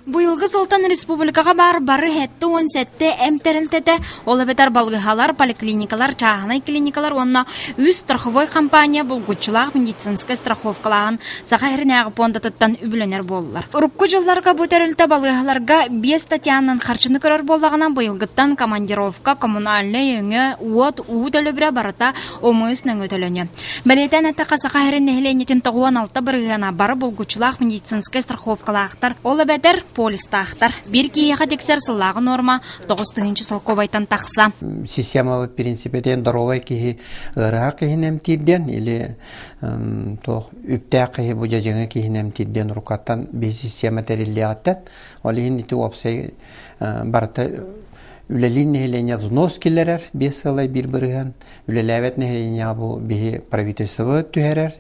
Быйылгы сылтан республикаҕа баар бары 77 эмп тэрилтэтэ, ол эбэтэр балыыһалар, поликлиникалар, чааһынай клиникалар уонна үс страховой компания булгуччулаах медицинскэй страховкалааһын Саха сиринээҕи пуондатыттан үбүлэнэр буоллулар. Урукку дьылларга бу тэрилтэ балыыһаларга биэс статьянан харчыны көрөр буоллаҕына, быйылгыттан командировка, коммунальнай өҥө, уот, уу төлөбүрэ барыта ОМС нөҥүө төлөнүө. Бэлиэтээн эттэххэ, Саха сирин нэһилиэнньэтин 96 бырыһыана бары булгуччулаах медицинскэй страховкалаахтар, ол эбэтэр полистаахтар. Биир киһиэхэ тиксэр сыллааҕы нуорма 9 тыһыынча солкуобайтан тахса. Системабыт принципе диэн доруобай киһи ыарыһах киһини эмтиир диэн или туох үптээх киһи бу дьадьаҥы киһини эмтиир диэн уруккаттан биир система тэриллиэҕиттэн ол иһин ити уопсай барыта үлэлиир нэһилиэнньэ взнос киллэрэр биэс сылай биир бырыһыан үлэлээбэт нэһилиэнньэҕэ бу биһи правительство түһэрэр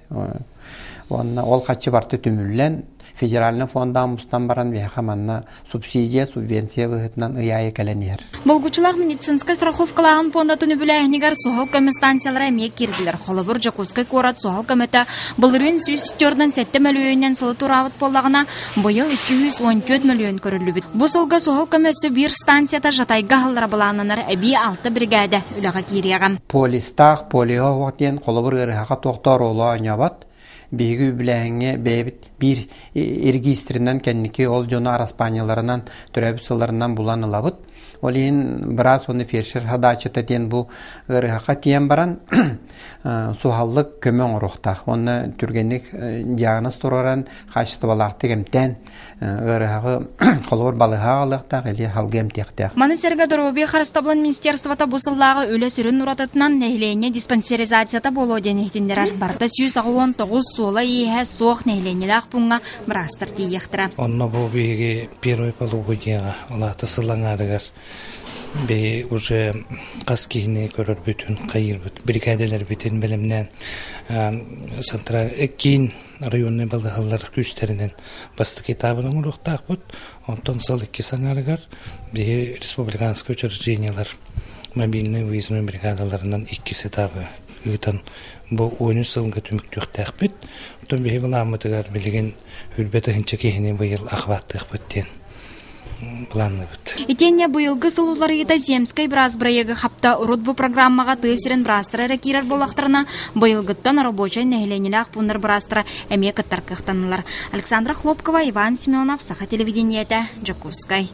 уонна ол хаччы барыта түмүллэн федеральный фондаан мустан баран биһиэхэ манна субсидия, субвенция быһыытынан ый аайы кэлэн иһэр. Булгуччулаах медицинскэй страховкалааһын пуондатын үбүлээһинигэр суһал көмө станциялара эмиэ киирдилэр. Холобур, Дьокуускай куорат суһал көмөтө былырыын 147 мөлүйүөнүнэн сылы туораабыт буоллаҕына, быйыл 214 мөлүйүөн көрүллүбүт. Бу сылга суһал көмө өссө биир станцията Жатайга аһыллара былааннанар эбии алта биригээдэ үлэҕэ киириэҕэ. Полистаах, полиһа диэн холобур ыарыһаха туохтоор оолоо оонньообот. Биһиги үбүлээһиҥҥэ бэйэбит биир регистринэн кэнники ол дьону араспаанньаларынан төрөөбүт сылларынан булан ылабыт. Ол иһин быраас уонна фельдшер хадааччыта диэн бу ыарыһахха тиийэн баран суһаллык көмө оҥоруохтаах уонна түргэнник диагноз туруоран хаачыстыбалаахтык эмтээн ыарыһаҕы холобур балыһа аҕалыахтаах или халгы эмтиэхтээх. Маны сэргэ доруобуйа харыстабылын министерствота бу сыллааҕы үлэ сүрүн уратытынан нэһилиэнньэ диспансеризацията буолуо диэн иһитиннэрэр. Барыта 189 суола-ииһэ суох нэһилиэнньэлээх пууҥҥа быраастар тиийиэхтэрэ. Онно бу биһиги первый полугодиеҕа, ол аата сыл аҥаарыгар биһи уже хас киһини көрөрбүтүн, хайыырбыт, биригээдэлэрбитин бэлэмнээн киин районнай балыыһалар күүстэринэн бастакы этабын оҥоруохтаахпыт. Онтон сыл иккис аҥаарыгар биһи республиканскай учреждениелар мобильнай выездной бригадаларынан иккис этабы ыытан бу 13 сылга түмүктүөхтээхпит. Оттон биһи былааммытыгар билигин үрбэ тыһыынча киһини быйыл охваттыахпыт диэн планныыбыт. Итиэннэ быйылгы сыл уларыйыыта Земскэй быраас бырайыагы хапта урут бу программаҕа тыа сирин быраастара эрэ киирэр буоллахтарына, быйылгыттан рабочай нэһилиэнньэлээх пууннар быраастара эмиэ кыттар кыахтаннылар. Александра Хлопкова, Иван Семенов, Саха телевидениетэ, Дьокуускай.